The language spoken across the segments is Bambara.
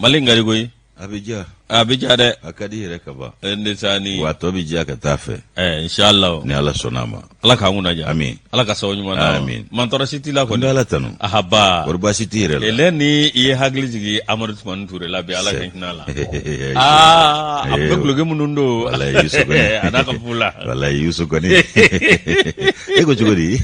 Mali in ka di koyi. A bɛ diya. A bɛ diya dɛ. A ka di yɛrɛ ka ban. Ndesani. Wa a tɔ bɛ diya ka taa fɛ. Ɛɛ inshallah. Ni Ala sɔnna a ma. Ala k'an kunna diya. Amin. Ala ka sababu ɲuman d'an ma. Amin. Mantɔɔrɔ si t'i la kɔni. N bɛ Ala tanu. Ahaba. Kɔri baasi t'i yɛrɛ la. Ele ni i ye hakili jigin Amadu Tumani Ture la bi Ala ka hinɛ a la. Aa a bɛ duloki minnu don. Walayi Yusu kɔni. A n'a ka fula. Walayi Yusu kɔni. E ko cogo di?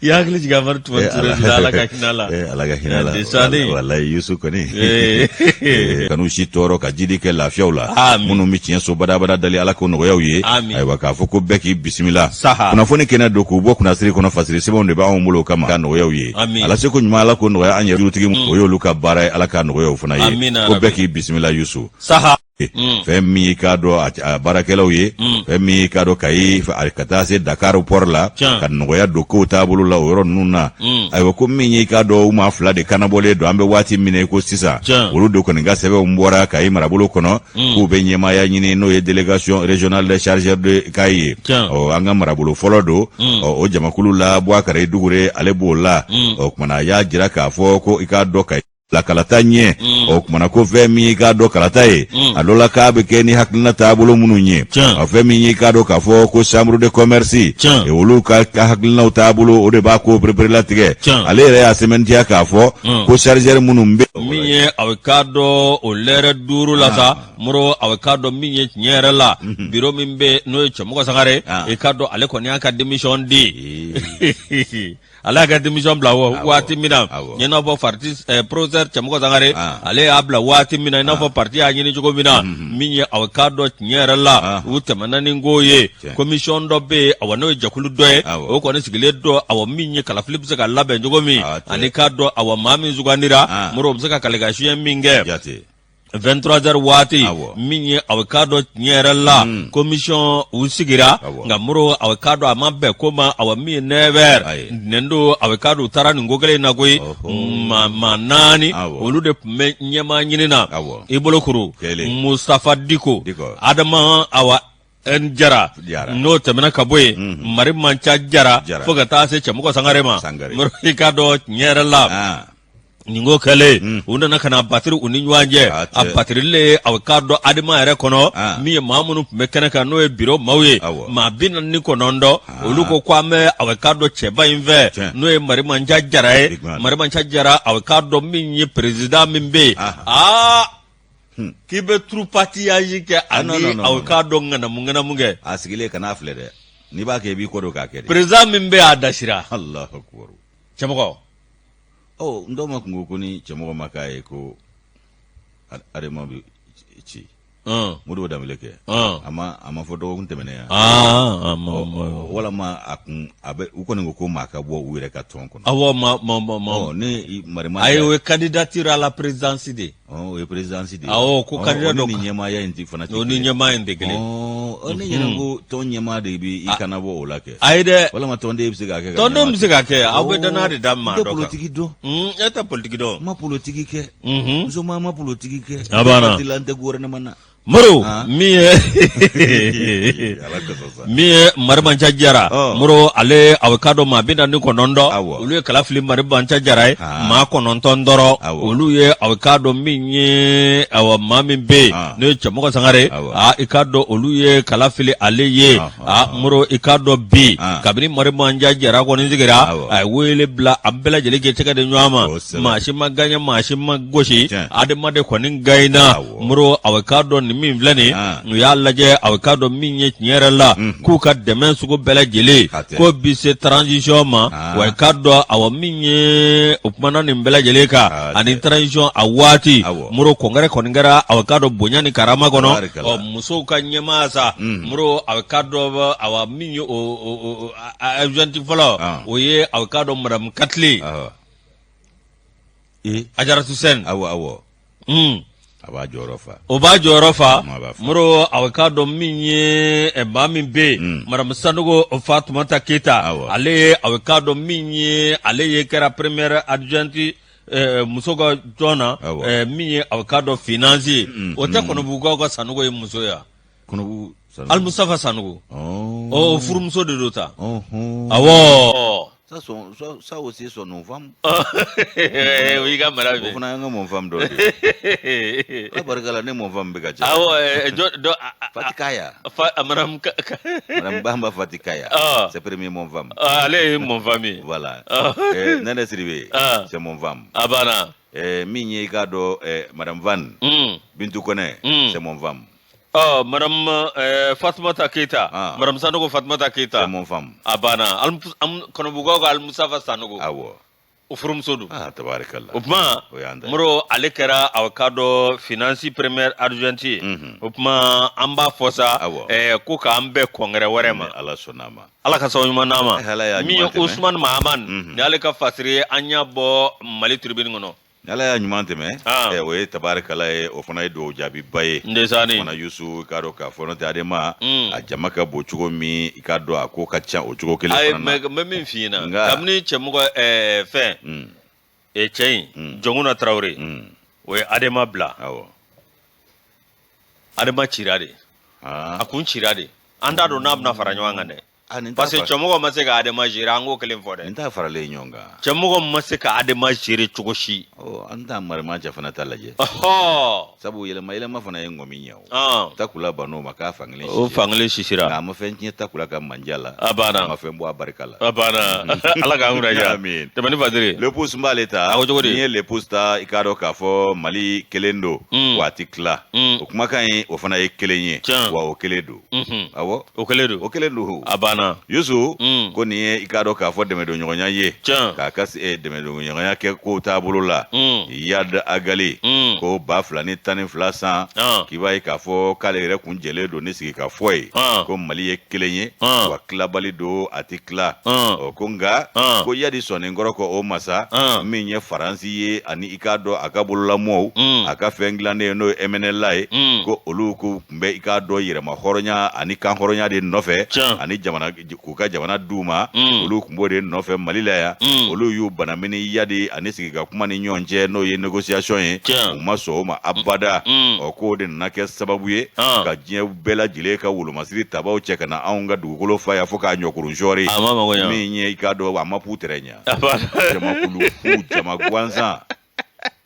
I ye hakili jigin Amadu Tumani Ture la Ala ka hinɛ a la. Ala ka hinɛ a la. Ndesani. Walayi Yusu kɔni. Kan'u si tɔɔrɔ ka jidi kɛ lafiyaw la. Amin. Minnu bɛ tiɲɛ so badabada dali Ala k'o nɔgɔya u ye. Amin. Ayiwa k'a fɔ ko bɛɛ k'i bisimila. Saha. Kunnafoni kɛnɛ don k'u bɔ kunnasiri kɔnɔ fasiri sɛbɛnw de b'anw bolo o kama ka nɔgɔya u ye. Amin. Ala seko ɲuman Ala k'o nɔgɔya an yɛrɛ jurutigi o y'olu ka baara ye Ala k'a nɔgɔya u fana ye. Amina Ko bɛɛ rabi. k'i bisimila Yusu. Saha. Fɛn min y'i k'a dɔn a baarakɛlaw ye fɛn min y'i k'a dɔn Kayi ka taa se Dakar port la Tiɲɛ. ka nɔgɔya don kow taabolo la o yɔrɔ ninnu na ayiwa ko min y'i k'a dɔn u maa fila de kanabɔlen don an bɛ waati min na i ko sisan Tiɲɛ. olu de kɔni ka sɛbɛnw bɔra Kayi marabolo kɔnɔ k'u bɛ ɲɛmaaya ɲini n'o ye délégation régionale des chargeurs de Kayi ye Tiɲɛ. ɔ an ka marabolo fɔlɔ don ɔ o jamakulu la Bouakari Dugure ale b'o la ɔ kumana a y'a jira k'a fɔ ko i k'a dɔn Kayi la kalata ɲɛ o kumana ko fɛn min y'i k'a dɔn kalata ye a dɔ la k'a bɛ kɛ ni hakilina taabolo minnu ye Tiɲɛ. a fɛn min y'i k'a dɔn k'a fɔ ko chambre de commerce Tiɲɛ. e olu ka hakilinaw taabolo o de b'a ko pereperelatigɛ Tiɲɛ. ale yɛrɛ y'a sɛmɛntiya k'a fɔ ko chargeur minnu bɛ min ye a bɛ k'a dɔn o lɛrɛ 5 la sa moro a bɛ k'a dɔn min ye tiɲɛ yɛrɛ la biro min bɛ n'o ye Cɛmɔgɔ Sangare i k'a dɔn ale kɔni y'a ka démission di ale y'a ka démission bila waati min na i n'a fɔ parti professeur Cɛmɔgɔ Sangare ale y'a bila waati min na i n'a fɔ parti y'a ɲini cogo min na min ye a bɛ k'a dɔn tiɲɛ yɛrɛ la u tɛmɛna ni ko ye commission dɔ bɛ yen awa n'o ye jɛkulu dɔ ye o kɔni sigilen don awa min ye kalafili bɛ se ka labɛn cogo min ani k'a dɔn awa maa min sugandira moro o bɛ se ka kalikan min kɛ 23 heures waati min ye a bɛ k'a dɔn tiɲɛ yɛrɛ la commission u sigira nka moro a bɛ k'a dɔn a ma bɛn ko ma awa min ye 9 heures ntɛnɛn don a bɛ k'a dɔn u taara nin ko kelen in na koyi maa naani olu de tun bɛ ɲɛmaa ɲini na i bolo kuru Mustafa Diko Adama awa N Jara n'o tɛmɛna ka bɔ yen Marimanca Jara fo ka taa se Cɛmɔgɔ Sangare ma moro i k'a dɔn tiɲɛ yɛrɛ la nin ko kɛlen u nana ka na batiri u ni ɲɔgɔn cɛ a batirilen a bɛ k'a dɔn adema yɛrɛ kɔnɔ min ye maa minnu tun bɛ kɛnɛ kan n'o ye biro maaw ye maa 49 olu ko ko an bɛ a bɛ k'a dɔn cɛba in fɛ n'o ye Marimanca Jara ye Marimanca Jara a bɛ k'a dɔn min ye président min bɛ yen aa k'i bɛ tripatouillage kɛ ani a bɛ k'a dɔn ŋanamu ŋanamu kɛ a sigilen kan'a filɛ dɛ n'i b'a kɛ i b'i kɔ don k'a kɛ président min bɛ yen a dasira Alahu akubaru cɛmɔgɔ ɔ n dɔw ma kun ko ko ni cɛmɔgɔ ma k'a ye ko adema bɛ ci Modibo Danbele kɛ a ma a ma fɔ dɔgɔkun tɛmɛnen yan walama a kun a bɛ u kɔni ko ko maa ka bɔ u yɛrɛ ka tɔn kɔnɔ awɔ ma ma ma ma ne Marima ayi o ye candidature à la présidence de ye o ye présidence de ye awɔ ko candidat dɔ ni ɲɛmaaya in tɛ fana o ni ɲɛmaa in tɛ kelen ne ɲɛna ko tɔn ɲɛmaa de bɛ i kana bɔ o la kɛ ayi dɛ walama tɔnden bɛ se k'a kɛ tɔnden bɛ se k'a kɛ aw bɛ danaya de da maa dɔ kan n tɛ politiki dɔn e tɛ politiki dɔn n ma politiki kɛ muso ma ma politiki kɛ A banna. Parti la n tɛ gouvernement na Moro Ah. min ye Ala kosɔn sa. min ye Marimanca Jara Ɔ. Moro ale a bɛ k'a dɔn maa 49 Awɔ. olu ye kala fili Marimanca Jara ye Ah. maa 9 dɔrɔn Awɔ. olu ye a bɛ k'a dɔn min ye awa maa min bɛ yen Ah. n'o ye Cɛmɔgɔ Sangare Awɔ. aa i k'a dɔn olu ye kala fili ale ye Ah, aa Moro i k'a dɔn bi Ah. kabini Marimanca Jara kɔni sigira Awɔ. a ye wele bila an bɛɛ lajɛlen k'i tɛgɛ di ɲɔgɔn ma Kosɛbɛ. maa si ma gaɲɛ maa si ma gosi Tiɲɛ. adama de kɔni gaɲɛna Awɔ. Moro a bɛ k'a dɔn nin min filɛ nin Ah. u y'a lajɛ a bɛ k'a dɔn min ye tiɲɛ yɛrɛ la k'u ka dɛmɛ sugu bɛɛ lajɛlen A tɛ. ko bi se transition ma Ah. wa i k'a dɔn awa min ye o kumana nin bɛɛ lajɛlen kan A tɛ. ani transition a waati Awɔ. Moro congrès kɔni kɛra a bɛ k'a dɔn bonya ni karama kɔnɔ Tabarikala. ɔ musow ka ɲɛmaa sa Moro a bɛ k'a dɔn awa min ye o adjointe fɔlɔ Ah. o ye a bɛ k'a dɔn madame Katile Awɔ. Ee, Ajaratu Sɛn awɔ awɔ Mm. a b'a jɔyɔrɔ fa o b'a jɔyɔrɔ fa A b'a fa. Moro a bɛ k'a dɔn min ye maa min bɛ yen madame Sanogo Fatumata Keyita Awɔ. ale ye a bɛ k'a dɔn min ye ale ye kɛra première adjointe muso ka jɔn na Awɔ. min ye a bɛ k'a dɔn finance ye o tɛ Kɔnɔbugukaw ka Sanogo ye muso ye wa Kɔnɔbugu Sanogo. Alimusafa Sanogo Ɔɔ. o furumuso de don ta Ɔhɔn. awɔ. Ça aussi son mont-fam. O y'i ka mara O fɛ. fana y'an ka mont-fam dɔ de ye. Ala barika la, ne mont-fam bɛ ka ca. Awɔ, jɔ dɔ Fati Kaya. Fa madame Madame Bamba Fati Kaya. Ah. C'est premier mont-fam. Ale ye mont-fam ye. Voilà. Ah. Nene Sidibe. Ah. C'est mont-fam. A banna. Min ye i k'a dɔn Madame Van. Bintu Kone. C'est mont-fam. Ɔ, madame Fatumata Keita. Ah. Madame Sanogo Fatumata Keita. C'est mont-fam. A banna. Kɔnɔbugukaw ka Alimusafa Sanogo. Awɔ. O furumuso don. Ah, tabarikalla. O tuma O y'an ta ye. Moro, ale kɛra a ka dɔn finance première adjointe ye. O tuma an b'a fɔ sa Awɔ. Ko k'an bɛn congrès wɛrɛ ma. Ni Ala sɔnna a ma. Ala ka sababu ɲuman d'an ma. Ala y'a Min ye ɲuman tɛmɛ. Usumani Mahamani ni ale ka fasiri ye, an y'a bɔ Mali Tribune kɔnɔ. Ni Ala y'a ɲuman tɛmɛ. Ah. O ye tabarikala ye, o fana ye dugawu jaabiba ye. Ndesaani. Fana Yusu, i k'a dɔn k'a fɔ n'o tɛ Adema a jama ka bon cogo min, i k'a dɔn a ko ka ca o cogo kelen Ayi, fana na. mais n bɛ min f'i ɲɛna, kabini cɛmɔgɔ fɛn cɛ in Jɔnkunda Tarawele, o ye Adema bila. Adema cira de. Ah. A kun cira de. An t'a dɔn n'a bɛna fara ɲɔgɔn kan dɛ. Ah, nin t'a Parce que cɛmɔgɔ ma se ka Adema gérer, an k'o kelen fɔ dɛ. Nin t'a faralen ɲɔgɔn kan. Cɛmɔgɔ ma se ka Adema gérer cogo si. Ɔ, an t'a marima cɛ fana ta lajɛ. Sabu yɛlɛma yɛlɛma fana ye ŋɔmi ɲɛ o. Takula ban'o ma k'a fankelen O sisira. fankelen sisira. Nka a ma fɛn tiɲɛ takula ka manja la. A banna. A ma fɛn bɔ a barika la. A banna. Ala k'an kunna diya. Amin. Tɛmɛ ni fasiri. Le Pouce n b'ale ta. A ko cogo di? N'i ye Le Pouce ta, i k'a dɔn k'a fɔ Mali kelen don. Wa a ti tila. O kumakan in, o fana ye kelen ye. Wa o kelen don. Awɔ. O kelen don. O kelen don. A banna. Yusu, ko nin ye i k'a dɔn k'a fɔ dɛmɛdonɲɔgɔnya ye. K'a ka dɛmɛdonɲɔgɔnya kɛ kow taabolo la. Iyad Ag Ghali ko 2012 san, k'i b'a ye k'a fɔ k'ale yɛrɛ kun jɛlen don ni sigi ka fɔ ye. Ko Mali ye kelen ye. Wa tilabali don, a ti tila. Ɔ, ko nka, ko Iyad sɔnnen kɔrɔ kɔ o masa, min ye Faransi ye ani i k'a dɔn a ka bololamɔw, a ka fɛn dilannen n'o ye MNLA ye, ko olu ko tun bɛ i k'a dɔn yɛrɛma hɔrɔnya ani kan hɔrɔnya de nɔfɛ, ani jamana k'u ka jamana d'u ma, olu tun b'o de nɔfɛ Mali la yan. Olu y'u banamini Iyad ani sigi ka kuma ni ɲɔgɔn cɛ, n'o ye négociation ye, u ma sɔn o ma abada. Ɔ, k'o de nana kɛ sababu ye ka diɲɛ bɛɛ lajɛlen ka wolomasiri tabaw cɛ ka na anw ka dugukolo fa yan fo k'a ɲɔkurun sɔɔri. A ma mago ɲa. Min ye i k'a dɔn a ma pu tɛrɛ ɲa. Jamakulu fu, jama gansan,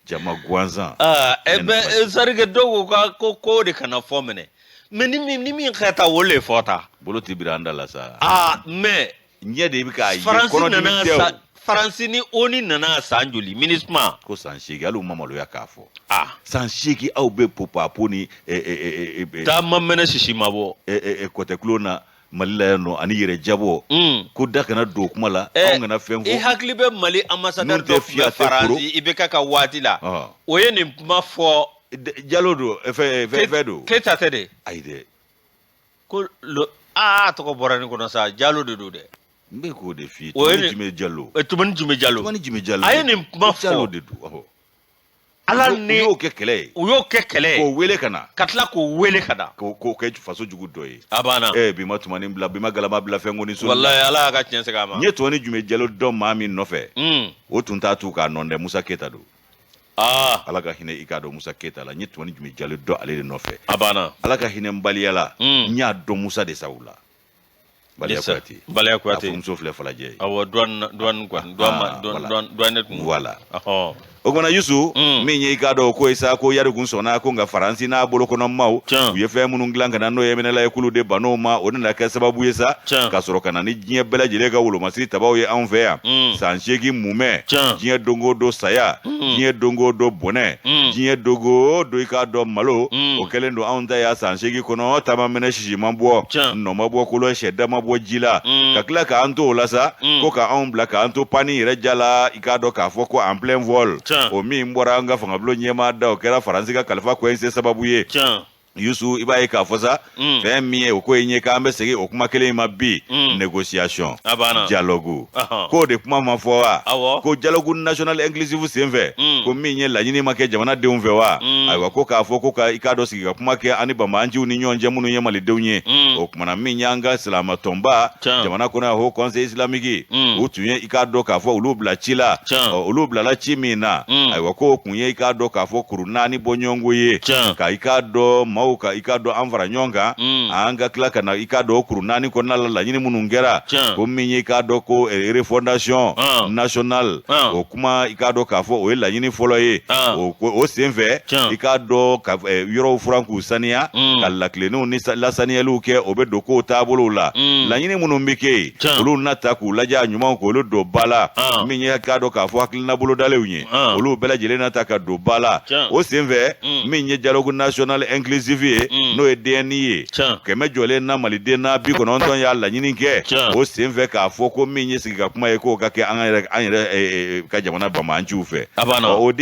jama gansan. Aa, bɛ sarike dɔw ko ko de kana fɔ minɛ, mais ni min ka taa o le fɔ ta. Bolo ti biri an da la sa. Aa, mais ɲɛ de bɛ k'a ye. Faransi kɔnɔdimi nana tɛ o. sa, Faransi ni ONU nana san joli MINUSMA? Ko san 8, hali u ma maloya k'a fɔ. Ah. San 8 aw bɛ popapo ni taa ma mɛnɛ sisi ma bɔ. Kɔtɛkulon na Mali la yan nɔ ani yɛrɛ jabɔ. Ko da kana don o kuma la, anw kana fɛn I fɔ. hakili bɛ Mali ambassadeur N'u tɛ dɔ tun fiya bɛ tɛ koro. Faransi IBK ka waati la. O ye nin kuma fɔ. Jalo don, fɛn fɛn don. Keyita tɛ de. Ayi dɛ. Ko lo aa, tɔgɔ bɔra ne kɔnɔ sa, Jalo de don dɛ. N bɛ k'o de f'i ye. O ye Tumani nin Jime Jalo. Tumani Jime Jalo. Tumani Jime Jalo. A ye nin kuma fɔ. Jalo de don. Ɔhɔ. Ala U ni y'o kɛ kɛlɛ ye. U y'o kɛ kɛlɛ ye. K'o wele ka na. Ka tila k'o wele ka na. K'o kɛ faso jugu dɔ ye. A banna. Bi ma Tumani bila, bi ma galama bila fɛn ko ni so. Walayi, Ala y'a ka tiɲɛ segin a ma. N ye Tumani Jime Jalo dɔn maa min nɔfɛ. O tun t'a tu k'a nɔ dɛ, Musa Keyita don. Ala ka hinɛ i k'a dɔn Musa Keyita la. N ye Tumani Jime Jalo dɔn ale de nɔfɛ. A banna. Ala ka hinɛ n baliya la. N y'a dɔn Musa de sababu la. Baliya Kuyate. Baliya Kuyate. A furumuso filɛ Falajɛ ye. Awɔ, douane quoi, douane douane douane tun. Voilà. O kumana Yusu, min ye i k'a dɔn ko ye sa, ko Iyad kun sɔnna ko nka Faransi n'a bolokɔnɔ maaw u ye fɛn minnu dilan ka na n'o ye MNLA ye, k'olu de ban'o ma, o nana kɛ sababu ye sa ka sɔrɔ ka na ni diɲɛ bɛɛ lajɛlen ka wolomasiri tabaw ye anw fɛ yan. San 8 mumɛ, diɲɛ don o don saya, diɲɛ don o don bɔnɛ, diɲɛ don o don i k'a dɔn malo, o kɛlen don anw ta ya san 8 kɔnɔ, taama mɛnɛ sisi ma bɔ, nɔ ma bɔ kolo, sɛda ma bɔ ji la, ka tila k'an to o la sa, ko ka anw bila k'an to panni yɛrɛ ja la, i k'a dɔn k'a fɔ ko en plein vol. O min bɔra an ka fangabulon ɲɛmaa da, o kɛra Faransi ka kalifa coincé sababu ye. Yusu, i b'a ye k'a fɔ sa, fɛn min ye o ko in ye, k'an bɛ segin o kuma kelen in ma bi, négociation, dialogue, k'o de kuma ma fɔ wa, ko dialogue national inclusif senfɛ, ko min ye laɲini ma kɛ jamanadenw fɛ wa, ayiwa, ko k'a fɔ ko ka i k'a dɔn sigi ka kuma kɛ ani banbaanciw ni ɲɔgɔn cɛ minnu ye malidenw ye. O kumana min y'an ka silamɛtɔnba jamana kɔnɔ yan, Haut Conseil islamique, u tun ye i k'a dɔn k'a fɔ olu bila ci la, olu bilala ci min na, ayiwa, k'o kun ye i k'a dɔn k'a fɔ kuru 4 bɔ ɲɔgɔnko ye, ka i k'a dɔn maaw maaw ka i k'a dɔn an fara ɲɔgɔn kan, an ka tila ka na i k'a dɔn o kuru naani kɔnɔna la laɲini minnu kɛra, ko min ye i k'a dɔn ko refondation nationale, o kuma i k'a dɔn k'a fɔ o ye laɲini fɔlɔ ye. O senfɛ, i k'a dɔn ka yɔrɔw furan k'u saniya, ka latilennenw ni lasaniyaliw kɛ, o bɛ don kow taabolow la. Laɲini minnu bɛ kɛ yen, olu na ta k'u lajɛ a ɲumanw k'olu don ba la. Min ye k'a dɔn k'a fɔ hakilina bolodalenw ye, olu bɛɛ lajɛlen na ta ka don ba la. O senfɛ, min ye dialogue national inclusif ye, n'o ye DNI ye, 100 jɔlen na maliden na 90 y'a laɲini kɛ o senfɛ k'a fɔ ko min ye sigi ka kuma ye, k'o ka kɛ an yɛrɛ an yɛrɛ ka jamana banbaanciw fɛ. O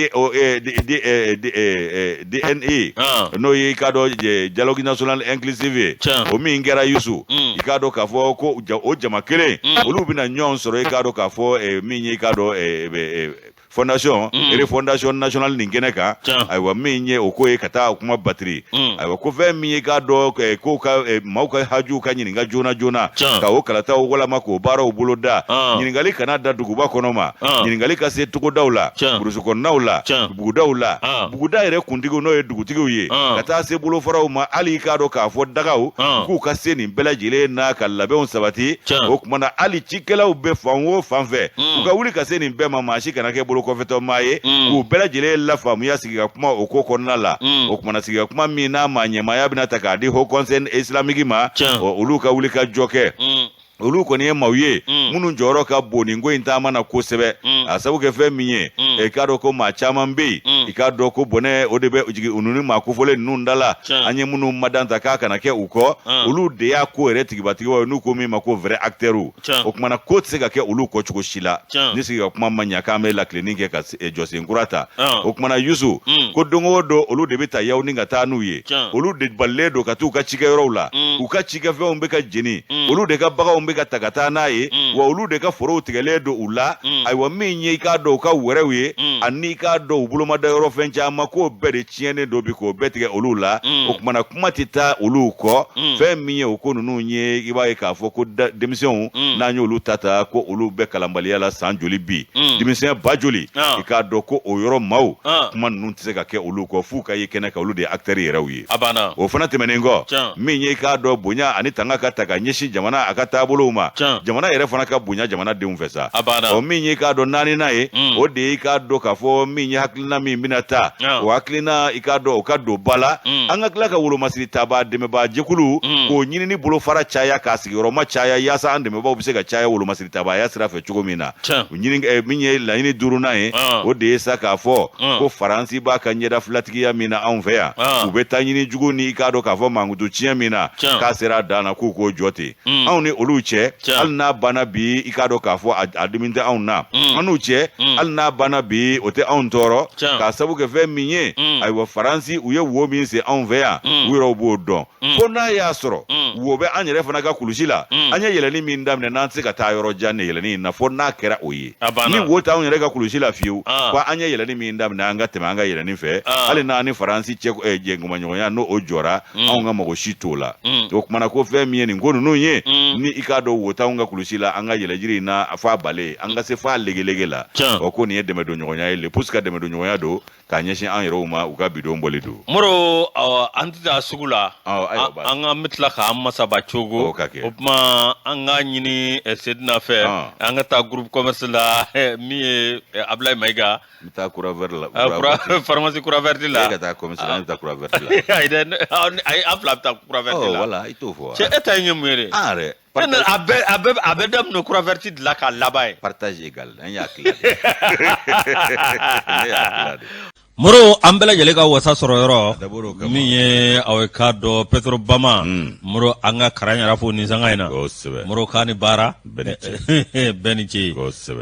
DNI, n'o ye i k'a dɔn dialogue national inclusif ye, o min kɛra Yusu, i k'a dɔn k'a fɔ ko o jama kelen, olu bɛna ɲɔgɔn sɔrɔ i k'a dɔn k'a fɔ min ye i k'a dɔn fondation refondation nationale nin kɛnɛ kan. Ayiwa, min ye o ko ye ka taa o kuma batiri. Ayiwa, ko fɛn min ye k'a dɔn ko ka maaw ka hajuw ka ɲininka joona joona, ka o kalataw walama k'o baaraw boloda, ɲininkali kana da duguba kɔnɔ ma, ɲininkali ka se togodaw la, burusu kɔnɔnaw la, bugudaw la, buguda yɛrɛ kuntigiw, n'o ye dugutigiw ye, ka taa se bolofaraw ma, hali i k'a dɔn k'a fɔ dagaw, k'u ka se nin bɛɛ lajɛlen na ka labɛnw sabati. O tuma na, hali cikɛlaw bɛ fan o fan fɛ, u ka wuli ka se nin bɛɛ ma, maa si kana kɛ bolokɔfɛtɔ maa ye, k'u bɛɛ lajɛlen lafaamuya sigi ka kuma o ko kɔnɔna la. O tuma na, sigi ka kuma min n'a maa ɲɛmaaya bɛna ta k'a di Haut Conseil islamique ma, olu ka wuli ka jɔ kɛ. Olu kɔni ye maaw ye minnu jɔyɔrɔ ka bon nin ko in taama na kosɛbɛ, a sabu kɛ fɛn min ye, i k'a dɔn ko maa caman bɛ yen, i k'a dɔn ko bɔnɛ o de bɛ jigin u ni maa kofɔlen ninnu da la. An ye minnu madan ta k'a kana kɛ u kɔ, olu de y'a ko yɛrɛ tigibatigibaw ye, n'u ko min ma ko vrai acteur. O tuma na, ko tɛ se ka kɛ olu kɔ cogo si la ni sigi ka kuma ma ɲa k'an bɛ lakilenni kɛ ka jɔsen kura ta. O tuma na, Yusu, ko don o don olu de bɛ taa yaw ni ka taa n'u ye, olu de balilen don ka t'u ka cikɛyɔrɔw la, u ka cikɛfɛnw bɛ ka jeni, olu de ka baganw bɛ ka ta ka taa n'a ye, wa olu de ka forow tigɛlen don u la. Ayiwa, min ye i k'a dɔn u ka wɛrɛw ye, ani i k'a dɔn u bolomadayɔrɔ fɛn caman, k'o bɛɛ de tiɲɛnen don bi, k'o bɛɛ tigɛ olu la. O tuma na, kuma tɛ taa olu kɔ. Fɛn min ye o ko ninnu ye, i b'a ye k'a fɔ ko denmisɛnw, n'an y'olu ta ta, ko olu bɛ kalanbaliya la san joli bi, denmisɛn ba joli, i k'a dɔn ko o yɔrɔ maaw, kuma ninnu tɛ se ka kɛ olu kɔ f'u ka ye kɛnɛ kan, olu de ye acteurs yɛrɛw ye. O fana tɛmɛnen kɔ, min ye i k'a dɔn bonya ani tanga ka ta ka ɲɛsin jamana a ka taabolow ma, jamana yɛrɛ fana ka bonya jamanadenw fɛ sa. O min ye i k'a dɔn naaninan ye, o de ye i k'a dɔn k'a fɔ min ye hakilina min bɛna ta, o hakilina, i k'a dɔn o ka don ba la, an ka tila ka wolomasiri tabaa dɛmɛbaa jɛkulu k'o ɲinini bolofara caya, k'a sigiyɔrɔma caya, yaasa an dɛmɛbaaw bɛ se ka caya wolomasiri tabaaya sira fɛ cogo min na. Min ye laɲini duurunan ye, o de ye sa k'a fɔ ko Faransi b'a ka ɲɛda filatigiya min na anw fɛ yan, u bɛ taa ɲini jugu ni i k'a dɔn k'a fɔ mankutu tiɲɛ min na, k'a sera a dan na, k'u k'o jɔ ten. Anw ni olu cɛ, hali n'a banna bi, i k'a dɔn k'a fɔ a dimi tɛ anw na. An n'u cɛ, hali n'a banna bi, o tɛ anw tɔɔrɔ, k'a sabu kɛ fɛn min ye. Ayiwa, Faransi, u ye wo min sen anw fɛ yan, u yɛrɛw b'o dɔn. Fo n'a y'a sɔrɔ wo bɛ an yɛrɛ fana ka kulusi la, an ye yɛlɛni min daminɛ, n'an tɛ se ka taa yɔrɔ jan ni yɛlɛni in na, fo n'a kɛra o ye. Ni wo t'anw yɛrɛ ka kulusi la fiyewu, ko an ye yɛlɛni min daminɛ, an ka tɛmɛ an ka yɛlɛni fɛ, hali n'an ni Faransi cɛ jɛɲɔgɔnya n'o o jɔra, anw ka mago si t'o la. O kumana ko fɛn min ye nin ko ninnu ye, ni i k'a dɔn wo t'anw ka kulusi la, an ka yɛlɛ jiri in na f'a balen, an ka se f'a legelege la. O ko nin ye dɛmɛdonɲɔgɔnya ye, Le Pouce ka dɛmɛdonɲɔgɔnya don k'a ɲɛsin an yɛrɛw ma, u ka bidon bɔli don. Moro, an tɛ taa sugu la, an ka bɛ tila k'an masaba cogo. O tuma an ka ɲini Sedina fɛ, an ka taa groupe commerce la, min ye Abulayi Mayiga. N bɛ taa Croix Verte la. Pharmacie Croix Verte la. E ka taa commerce la, ne bɛ taa Croix Verte la. Ayi dɛ, ayi, an fila bɛ taa Croix Verte la. Voilà, i t'o fɔ. Cɛ, e ta ye mun ye de? An yɛrɛ. A bɛ daminɛ Croix Verte de la k'a laban ye. Partage égal, an y'a tila de. Ne y'a tila de. Moro, an bɛɛ lajɛlen ka wasa sɔrɔ yɔrɔ min ye aw ye k'a dɔn Petro Bama. Moro, an ka karan yɛrɛ fo nin sanga in na. Moro, k'a ni baara, bɛɛ ni ce.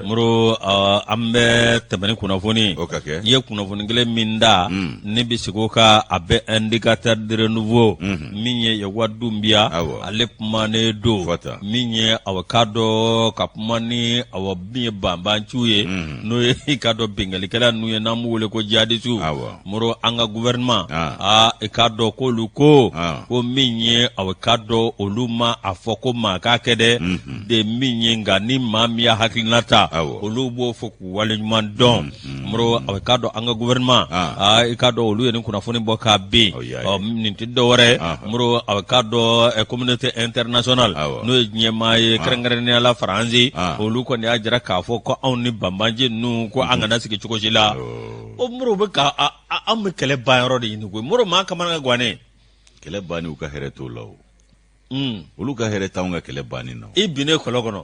Moro, an bɛ tɛmɛ ni kunnafoni. I ye kunnafoni kelen min da, ne bɛ segin o kan, a bɛ Indicateur de renouveau, min ye Yakuba Dunbiya, ale kumanen don, min ye aw k'a dɔn ka kuma ni aw min ye banbanciw ye, n'o ye i k'a dɔn binkannikɛla ninnu ye, n'an b'u wele ko jihadistes. terroriste Moro an ka gouvernement aa i k'a dɔn k'olu ko ko min ye aw k'a dɔn olu ma a fɔ ko maa k'a kɛ dɛ de min ye nka ni maa min y'a hakilina ta olu b'o fo k'u waleɲuman dɔn Moro aw k'a dɔn an ka gouvernement aa i k'a dɔn olu ye nin kunnafoni bɔ k'a bin nin tɛ dɔwɛrɛ Moro aw k'a dɔn communauté internationale n'o ye diɲɛmaa ye kɛrɛnkɛrɛnnenya la Faransi olu kɔni y'a jira k'a fɔ ko anw ni banbanci ninnu ko an kana sigi cogo si la o Moro bɛ ka anw bɛ kɛlɛ ban yɔrɔ de ɲini koyi Moro maa kamana gannen kɛlɛ banni u ka hɛrɛ t'o la o olu ka hɛrɛ t'anw ka kɛlɛ banni na i binnen kɔlɔn kɔnɔ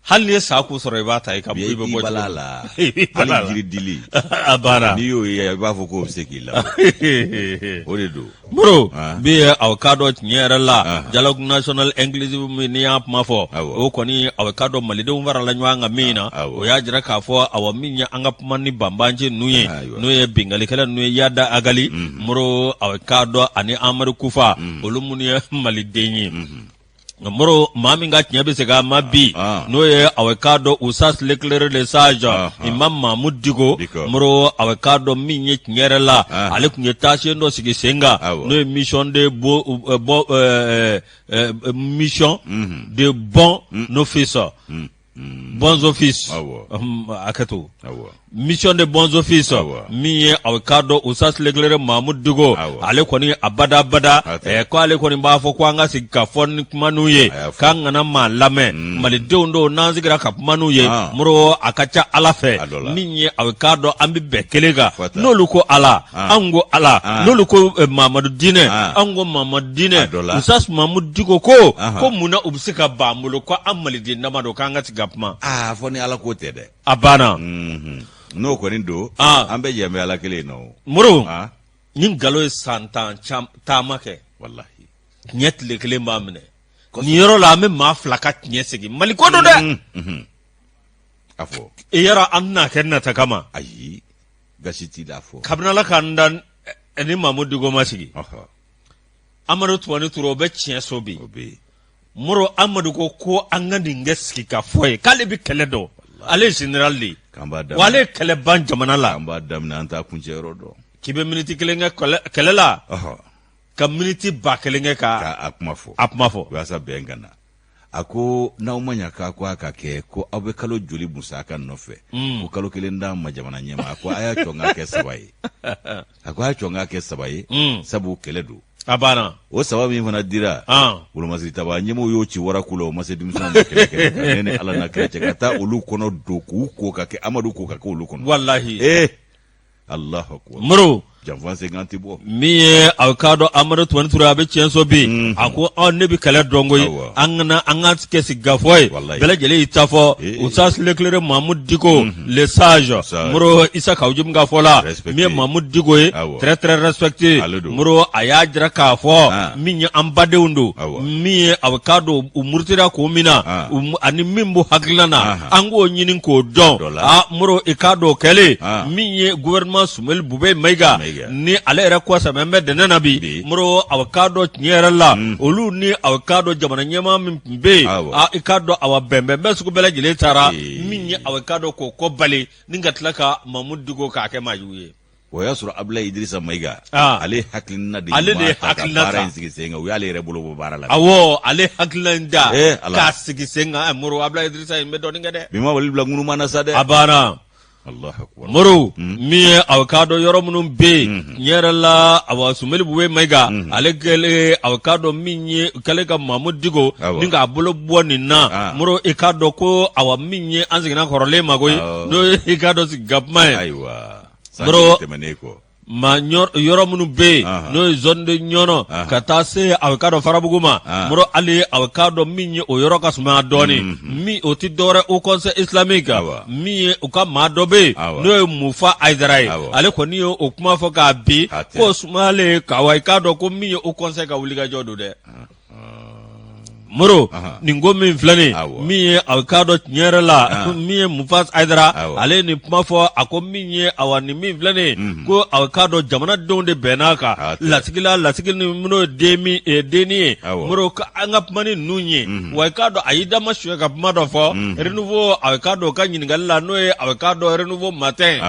hali n'i ye sa kun sɔrɔ i b'a ta i ka i bɛ bɔ cogo la hali jiri dili a banna n'i y'o ye i b'a fɔ k'o bɛ se k'i la o de don Moro bi ye aw k'a dɔn tiɲɛ yɛrɛ la dialogue national inclusif min n'i y'a kuma fɔ o kɔni aw k'a dɔn malidenw farala ɲɔgɔn kan min na o y'a jira k'a fɔ awa min ye an ka kuma ni banbanci ninnu ye n'o ye binkannikɛla ninnu ye Iyad Ag Ghali Moro aw k'a dɔn ani Amadu Kufa olu minnu ye maliden ye Moro maa min ka tiɲɛ bɛ segin a ma bi n'o ye aw k'a dɔn Oustaz l'éclaireur le sage Imam Mahmoud Dicko Moro aw k'a dɔn min ye tiɲɛ yɛrɛ la ale tun ye taasen dɔ sigi sen kan n'o ye mission de mission de bon office bons offices hakɛto mission de bons offices min ye aw k'a dɔn Oustaz l'éclaireur Mahmoud Dicko ale kɔni abada abada ko ale kɔni b'a fɔ ko an ka sigi ka fɔ ni kuma n'u ye k'an kana maa lamɛn mm. malidenw don n'an sigira ka kuma n'u ye ah. Moro a ka ca ala fɛ min ye aw k'a dɔn an bɛ bɛn kelen kan n'olu ko ala ah. anw ko ala ah. n'olu ko eh, Mamadu diinɛ anw ko Mamadu diinɛ Oustaz Mahmoud Dicko ko ko mun na u bɛ se ka ban an bolo ko an maliden dama don k'an ka sigi ka kuma aa fɔ ni ala ko tɛ dɛ a banna mhm. n'o kɔni don an bɛɛ jɛ bɛ ala kelen in na o Moro ni nkalon ye san 10 taama kɛ walahi tiɲɛ tile kelen b'a minɛ nin yɔrɔ la an bɛ maa fila ka tiɲɛ segin mali ko don dɛ mhm, mhm. a fɔ i yɛrɛ an tɛna kɛ nata kama ayi gasi t'i la fɔ kabini ala k'an dan ni Mahmoud Dicko ma sigi Amadu Tumani Ture o bɛ tiɲɛ so bi Moro Amadu ko ko an ka nin kɛ sigi ka fɔ ye k'ale bɛ kɛlɛ dɔn ale ye général de ye wa ale ye kɛlɛ ban jamana la an b'a daminɛ an t'a kuncɛ yɔrɔ dɔn k'i bɛ miniti kelen kɛ kɛlɛ la ka miniti 1000 kɛ ka a kuma fɔ a kuma fɔ walasa bɛn ka na a ko n'aw ma ɲa k'a ko a ka kɛ ko aw bɛ kalo joli musaka nɔfɛ mm. ko kalo kelen d'an ma jamana ɲɛmaa a ko a y'a cɔ n k'a kɛ saba ye a ko a y'a cɔ n k'a kɛ saba ye mm. sabu kɛlɛ don a banna o saba min fana dira ah. wolomasiri taba ɲɛmɔgɔw y'o ci waraku la o ma se denmisɛnw ma kɛlɛ kɛ ka ne ni ala n'a kira cɛ ka taa olu kɔnɔ don k'u ko ka kɛ amadu ko ka kɛ olu kɔnɔ walahi ee Allahu akbar Moro janfa sen kan tɛ bɔ min ye a k'a dɔn Amadu Tumani Ture a bɛ tiɲɛso bi mm. a ko aw ne bɛ kɛlɛ dɔn koyi an kana an ka kɛ sigikafɔ ye bɛɛ lajɛlen y'i ta fɔ eh. Oustaz l'éclaireur Mahmoud Dicko mm-hmm. le sage Moro Isa Kawu Jim ka fɔ la min ye Mahmoud Dicko ye très très respecté Moro a y'a jira k'a fɔ ah. min ye an badenw don min ye a k'a dɔn u murutira kun min na ah. ani min b'u hakilina na ah. an k'o ɲini k'o dɔn aa Moro i k'a dɔn o kɛlen ah. min ye gouvernement Soumaïla Boubèye Maïga ni ale yɛrɛ kɔ sɛmɛ bɛ dɛnɛn na bi Moro a k'a dɔn tiɲɛ yɛrɛ la hmm. olu ni a k'a dɔn jamana ɲɛmaa min tun bɛ yen aa i k'a dɔn awa bɛnbɛn bɛɛ sugu bɛɛ lajɛlen taara min ye a k'a dɔn k'o ko bali ni ka tila ka Mamudu Diko k'a kɛ maajugu ye. O y'a sɔrɔ Abulayi Idirisa Mayiga ah. ale hakilina de ale de ye hakilina ta baara in sigi sen kan u y'ale yɛrɛ bolo bɔ baara la awɔ ale hakilina in da eh, k'a sigi sen kan eh, Moro Abulayi Idirisa in bɛ dɔɔnin kɛ dɛ bi ma wali bila ŋunuma na sa dɛ a banna Moro hmm. min ye a k'a dɔn yɔrɔ minnu bɛ yen hmm. tiɲɛ yɛrɛ la awa Soumaïla Boubèye Mayiga hmm. ale kɛlen a k'a dɔn min ye kɛlen ka Mamudu Diko ni k'a bolo bɔ nin na ah. Moro i k'a dɔn ko awa min ye an seginna kɔrɔlen ma koyi n'o ye i k'a dɔn sigi ka kuma ye ayiwa Moro tɛmɛnen kɔ ma yɔrɔ minnu bɛ yen n'o ye zone de Ɲɔnɔ ka taa se a k'a dɔn Farabugu ma Moro hali a k'a dɔn min ye o yɔrɔ ka suma dɔɔnin mhm. min o tɛ dɔwɛrɛ Haut Conseil islamique min ye u ka maa dɔ bɛ yen n'o ye Mufa Hayidara ye ale kɔni ye o kuma fɔ k'a bin k'o sumalen ka wa i k'a dɔn ko min ye Haut Conseil ka wulikajɔ don dɛ. Moro nin ko min filɛ nin min ye a k'a dɔn tiɲɛ yɛrɛ la min ye Mufa Hayidara ale ye nin kuma fɔ a ko min ye awa nin min filɛ nin mhm. ko a k'a dɔn jamanadenw de bɛnn'a kan lasigi la lasigi ni minnu ye denni ye Moro an ka kuma ni ninnu ye mhm. wa i k'a dɔn a y'i da masuya ka kuma dɔ fɔ mhm. Renouveau a k'a dɔn ka ɲininkali la n'o ye a k'a dɔn Renouveau Matin.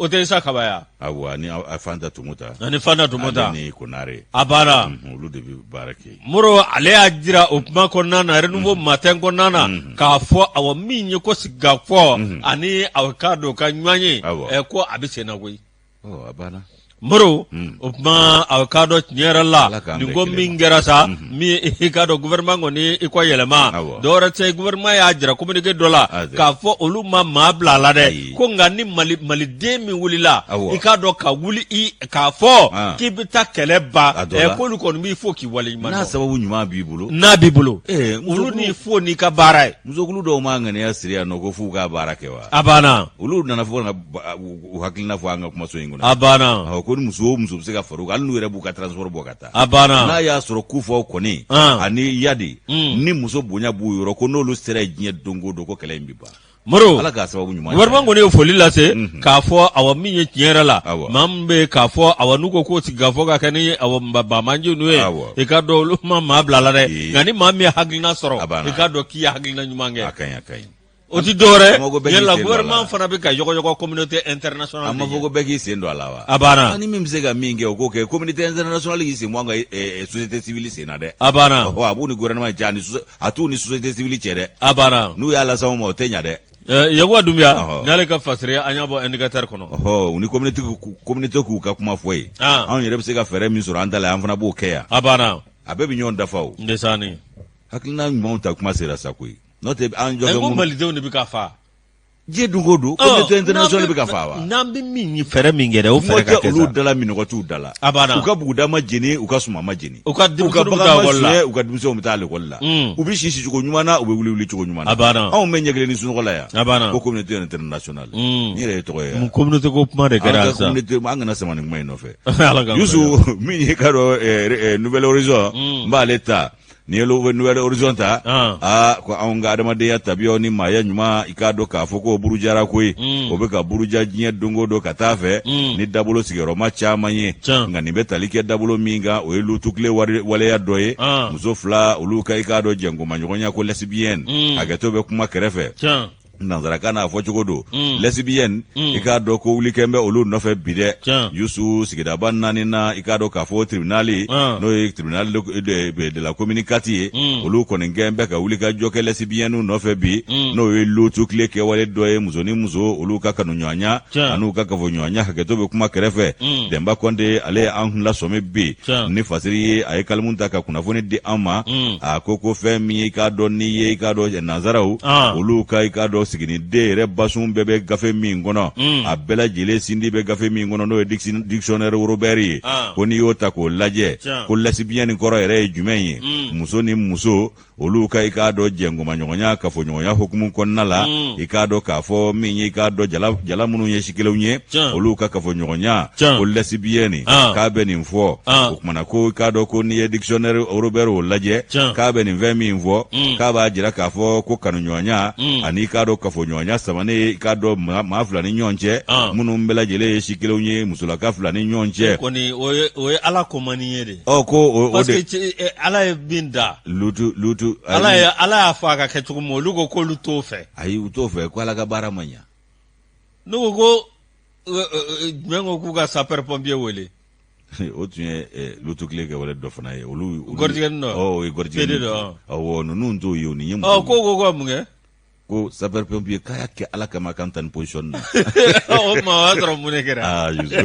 O tɛ Isa Kaba ya? Awɔ, ani Fanta Tumuta. Ani Fanta Tumuta. Ale ni Konare. A banna. Olu de bɛ baara kɛ. Moro, ale y'a jira o kuma kɔnɔna na, Renouveau Matin kɔnɔna na, k'a fɔ awɔ, min ye ko sigikafɔ ani aw k'a dɔn ka ɲɔgɔn ye, ko a bɛ sen na koyi. A banna. Moro, o kuma a k'a dɔn tiɲɛ yɛrɛ la, nin ko min kɛra sa, min i k'a dɔn gouvernement kɔni i kɔ yɛlɛma, dɔwɛrɛ tɛ, gouvernement y'a jira communiqué dɔ la k'a fɔ olu ma maa bila a la dɛ, ko nka ni mali maliden min wulila, i k'a dɔn ka wuli i k'a fɔ k'i bɛ taa kɛlɛ ban, k'olu kɔni b'i fo k'i waleɲuman dɔn. N'a sababu ɲuman b'i bolo. N'a b'i bolo, olu n'i fo n'i ka baara ye. Musokulu dɔw ma ŋaniya siri yan nɔ ko f'u ka baara kɛ wa? A banna. Olu nana fo ka u hakilina fɔ an ka kumaso in kɔnɔ. A banna. Awɔ, ko ni muso o muso bɛ se ka far'u kan, hali n'u yɛrɛ b'u ka transport bɔ ka taa. A banna. N'a y'a sɔrɔ Kufaw kɔni ani Yadi ni muso bonya b'u yɔrɔ, ko n'olu sera yen diɲɛ don o don, ko kɛlɛ in bɛ ban. Moro, Ala k'a sababu ɲuman. Gouvernement kɔni ye foli lase k'a fɔ awa min ye tiɲɛ yɛrɛ la, maa min bɛ k'a fɔ awa n'u ko k'o sigikafɔ ka kɛ ni awa banbaanci ninnu ye, i k'a dɔn olu ma maa bila la dɛ, nka ni maa min ye hakilina sɔrɔ, i k'a dɔn k'i ye hakilina ɲuman kɛ. A ka ɲi, a ka ɲi. O ti dɔwɛrɛ yɛrɛ la, gouvernement fana bɛ ka yɔgɔyɔgɔ communauté internationale. An ma fɔ ko bɛɛ k'i sen don a la wa? A banna. Ni min bɛ se ka min kɛ, o k'o kɛ. Communauté internationale k'i sen bɔ an ka société civile sen na dɛ. A banna. Ɔhɔ, a b'u ni gouvernement cɛ, ani a t'u ni société civile cɛ dɛ. A banna. N'u y'a lase anw ma, o tɛ ɲa dɛ. Yakuba Dunbiya, n'ale ka fasiri an y'a bɔ indicateur kɔnɔ. Ɔhɔ, u ni communauté k'u ka kuma fɔ yen. Anw yɛrɛ bɛ se ka fɛɛrɛ min sɔrɔ an ta la, an fana b'o kɛ yan. A banna. A bɛɛ bɛ ɲɔgɔn dafa o. Ndesaani. Hakilina ɲumanw ta kuma sera sa koyi. N'o tɛ an jɔ kɛ ko malidenw de bɛ ka faa. Diɲɛ don ko don, communauté internationale bɛ ka faa wa? N'an bɛ min fɛɛrɛ min kɛ dɛ, o fɛɛrɛ ka kɛ sa. Olu da la, minnɔgɔ t'u da la. A banna. U ka buguda ma jeni, u ka suman ma jeni. U ka denmisɛnninw bɛ taa ekɔli la. U ka denmisɛnw bɛ taa lekɔli la. U bɛ si sicogo ɲuman na, u bɛ wuli wuli cogo ɲuman na. A banna. Anw bɛ ɲɛ kelen ni sunɔgɔ la yan. A banna. Ko communauté internationale. N yɛrɛ ye tɔgɔ ye. Mun communauté ko kuma de kɛra sisan? An ka communauté, an kana sama nin kuma in nɔfɛ. Yusu, min ye k'a dɔn Nouvel Horizon, n b'ale ta. N'i ye Nouvel Horizon ta, aa, ko anw ka adamadenya tabiyaw ni maaya ɲuman, i k'a dɔn k'a fɔ k'o burujara koyi, o bɛ ka buruja diɲɛ don o don ka taa fɛ ni dabolo sigiyɔrɔma caman ye. Nka nin bɛ tali kɛ dabolo min kan, o ye lutukile waleya dɔ ye. Muso fila olu ka, i k'a dɔn, jɛnkomaɲɔgɔnya ko lesbienne, hakɛto bɛ kuma kɛrɛfɛ, nansarakan n'a fɔcogo don, lesbienne, i k'a dɔn ko wuli kɛn bɛ olu nɔfɛ bi dɛ. Yusu, sigidaba naani na, i k'a dɔn k'a fɔ tribunal, n'o ye tribunal de la commune 4 ye, olu kɔni kɛn bɛ ka wuli ka jɔ kɛ lesbienne nɔfɛ bi, n'o ye lutukile kɛwale dɔ ye, muso ni muso olu ka kanuɲɔgɔnya an'u ka kafoɲɔgɔnya. Hakɛto bɛ kuma kɛrɛfɛ. Dɛnba Kɔnte, ale ye an lasɔmi bi ni fasiri ye. A ye kalimu ta ka kunnafoni di an ma. A ko ko fɛn min ye, i k'a dɔn, n'i ye, i k'a dɔn, nansaraw olu ka, i k'a dɔn, siginiden yɛrɛ basun bɛɛ bɛ gafe min kɔnɔ, a bɛɛ lajɛlen sindi bɛ gafe min kɔnɔ, n'o ye dictionnaire Robert ye, ko n'i y'o ta k'o lajɛ, ko lesbienne kɔrɔ yɛrɛ ye jumɛn ye? Muso ni muso olu ka, i k'a dɔn, jɛnkomaɲɔgɔnya, kafoɲɔgɔnya hukumu kɔnɔna la, i k'a dɔn k'a fɔ min ye, i k'a dɔn, jala minnu ye si kelenw ye, olu ka kafoɲɔgɔnya, ko lesbienne, k'a bɛ nin fɔ. O kumana ko i k'a dɔn ko n'i ye dictionnaire Robert o lajɛ, k'a bɛ nin fɛn min fɔ, k'a b'a jira k'a fɔ ko kanuɲɔgɔnya ani, i k'a dɔn, kafoɲɔgɔnya samanen, i k'a dɔn, maa fila ni ɲɔgɔn cɛ minnu bɛɛ lajɛlen ye si kelenw ye, musolaka fila ni ɲɔgɔn cɛ. Kɔni o ye Ala komani ye de. Ɔ, ko o de, parce que Ala ye min da, lutu lutu Ala ye, Ala y'a fɔ a ka kɛ cogo min, olu ko k'olu t'o fɛ. Ayi, u t'o fɛ, ko Ala ka baara ma ɲa. Ne ko ko jumɛn ko k'u ka sapeur pompier wele? O tun ye lutukile kɛwale dɔ fana ye. Olu gɔrijɛgɛni dɔ. Ɔ, o ye gɔrijɛgɛni dɔ. Awɔ, ninnu t'o ye, o nin ye. Ɔ, ko mun kɛ? Ko sapeur pompier k'a y'a kɛ Ala kama k'an ta nin position na. O tuma, o y'a sɔrɔ mun de kɛra? Aa Yusu,